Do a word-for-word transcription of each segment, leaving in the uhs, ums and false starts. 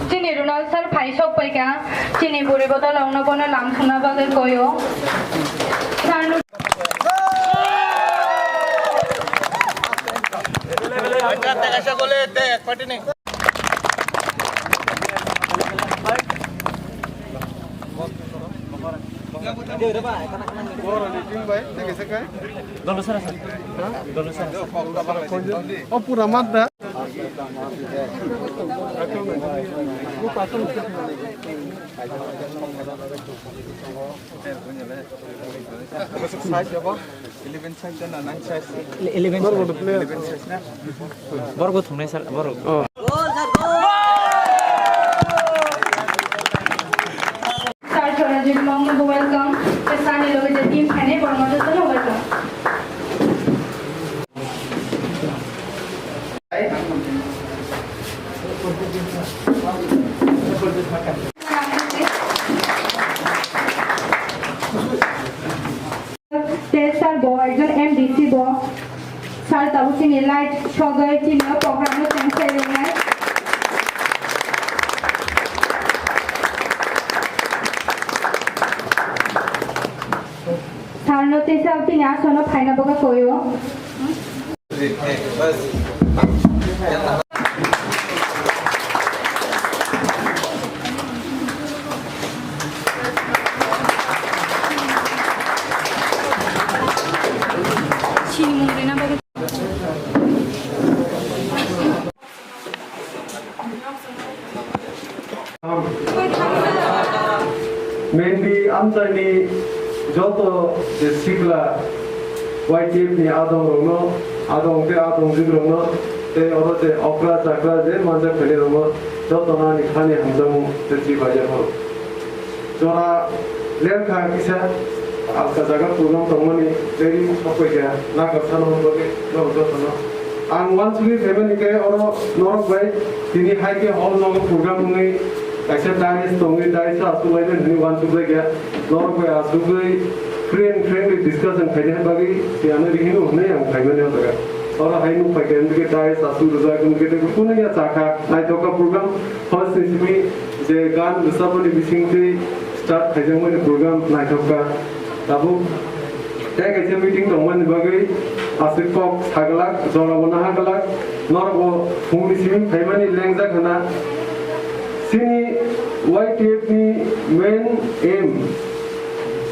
Chini Ronald sir phai sok paikha, chini buri bodol wngno bono lam thumna bagwi koyo. Sir no O pura madda. Size abo eleven size na nine size? Ele-, eleven size. Eleven size na? Borok bo thungnai sir, borok. Oh. Sir Chorajit Mangno bo welcome. Sir ni loge je team phainai borok no jotono welcome. Tei sir bo ekjon M D C bo. Sir tabuk chini light sogwi chini o program no cheng khlai rwnai. Sir no tei sir tini aswk no phaina bagwi koyo. Mainly amchaini joto je sikla Y T F ni adong rokno, adong tei adongjwk rokno, tei oro je okra chakra je manjak phainai rokno jotono ani thani hamjakmung tei chibai yapharo. Jora lerkha kisa alka jaga program tongmani tei sokphaikha nagar sana bagwi norok jotono. Ang uansugwi phaimani khe oro norok bai tini hai khe hall nogo program wngwi kaisa dais tongwi dais o aswk lainani hwnwi uansukjak ya. Norok bai aswkwi free and friendly discussion khainai bagwi tiyano rihino hwnwi ang phaimani o jaga. Oro hai nuk phaikha hwnkhe dais aswk rwjak hwnkhe tei kunu ya chakha naithokha program. First ni simi je gan rwchapmani bisingtwi start khaijakmani program naithok kha. Tabuk tei kaisa meeting tongmani bagwi aswk kok saglak, jorabo naha glak, norokbo phungni simi phaimani lengjak hwna. Chini Y T F ni main aim,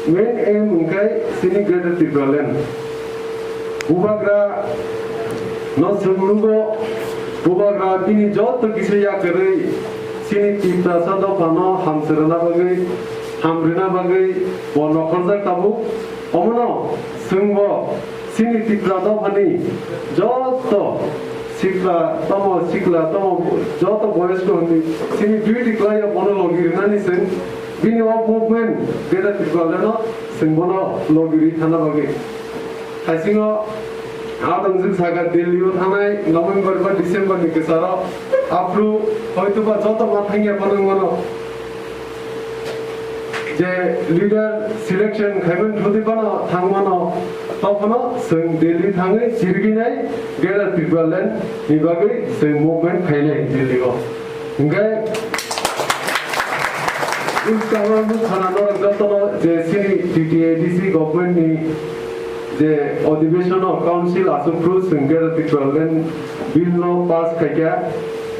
main aim hwnkhe chini Greater Tipraland. Bubagra no chwng nugo, Bubagra bini joto kisa yakarwi chini Tiprasa dophano hamsrwna bagwi, hamrwna bagwi bo nokhorjak tabuk. Omono chwngbo chini Tipra dophani joto sikla tomo, sikla tomo, joto boyosko hwnwi chini duty kwlaio bono logi rwnani chwng bini o movement Greater Tipraland no chwng bono logi rwi thana bagwi. Haisingo adongjwk saka Delhi o thanai November ba December ni kwcharo aphru hoitoba joto ma thangya phano wngmano je leader selection khaimani thudi phano thangmano tophano chwng Delhi thangwi chiriginai Greater Tipraland ni bagwi chwng movement khainai Delhi o. Hingke, bwskango nukha norok jotono je chini T T A D C government ni je odhibeshon o council aswk phuru chwng Greater Tipraland bill no pass khaikha,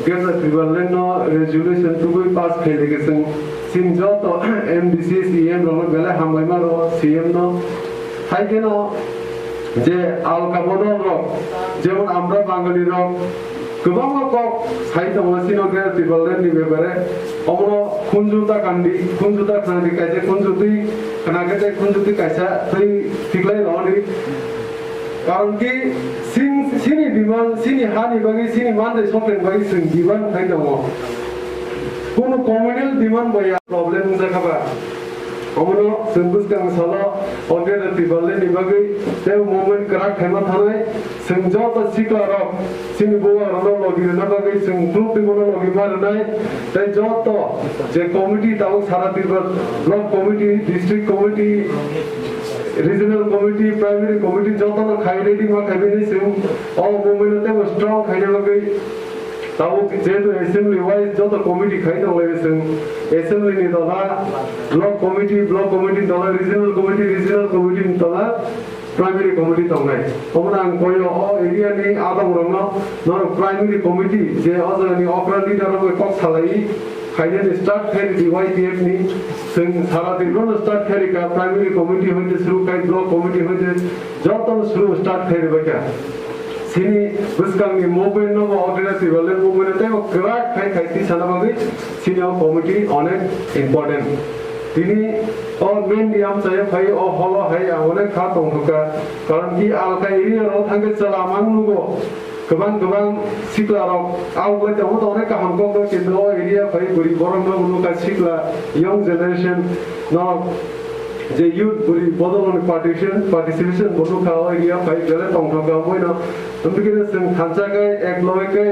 Greater Tipraland no resolution tubui pass khailai khe chwng chini joto M D C, C M rok no belai hamlaima rwo, C M no. Hai kheno je alka bodol rok, jemon amra Bangali rok, kwbangma kok sai tongo chini Greater Tipraland ni bepare. Obono khunju ta kandi, khunju ta khnadi, kaisa khunju twi khnakhe tei khunju twi kaisa twi thiklai rwdi. Karon ki chini demand, chini hani bagwi, chini mandai soklen bagwi chwng demand khai tongo. Kunu communal demand bo ya problem wngjakha ba. Omono chwng bwskang salo o Greater Tipraland ni bagwi tei movement kwrak khaima thanai. Chwng joto sikla rok chini bubagrokno logi rwna bagwi chwng khuluk twi bono logi ma rwnai. Tei joto je committee tabuk sara Tripura, block committee, district committee, regional committee, primary committee jotono khai ready ma khai bini chwng o movement no teibo strong khaina bagwi. Tabuk jehetu assembly wise joto committee khai tonglai chwng, assembly ni tola block committee, block committee ni tola regional committee, regional committee ni tola primary committee tongnai. Omono ang koyo o area ni adong rokno norok primary committee je o jaga ni okra leader rok bai kok salai khainani start khai ridi Y T F ni. Chwng sara Tripura no start khai rikha, primary committee hoite suru khai, block committee hoite joto no suru start khai ribaikha. Chini bwskangni movement no bo o Greater Tipraland movement no teibo kwrak khai khai twi sana bagwi chini o committee onek important. Tini o main ni amchaya phai o holo hai ang onek kha tongthokha. Karon ki alka area ro thangkhe chwla mang nugo. Kwbang kwbang sikla rok auklai tongo to onek kaham kok no kinto o area phai bwrwi borok no nukha sikla young generation no je youth bwrwi bodol ni participation, participation bo nukha o area phai belai tongthok kha omoino. Tubukhe chwng thansa khe ek loge khe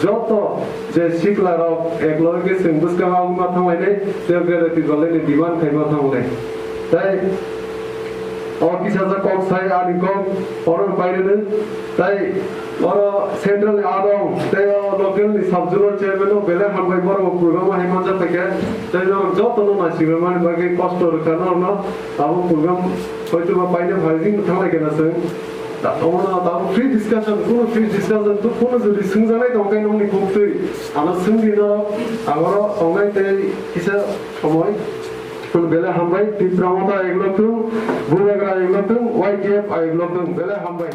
joto je sikla rok ek loge khe chwng bwskango wngma thanglainai tei Greater Tipraland ni demand khaima thanglai. Tei o kisa sa kok sai ani kok oro pairwno tei oro central ni adong tei o local ni sub zonal chairman no belai hambai borok bo program hai manja paikha tei norok joto no naisingmani bagwi kosto rwkha norok no abo program hoito ba paina phaijing thanglai kena chwng omo no abo free discussion kuno free discussion kuno jodi swngjaknai tongkhe nokni buktwi ano swngdi norok aboro tongnai tei kisa somoi. Chwng belai hambai, Tipra Motha ayuk lokthung, Bubagra ayuk lokthung, Y T F ayuk lokthung, belai hambai.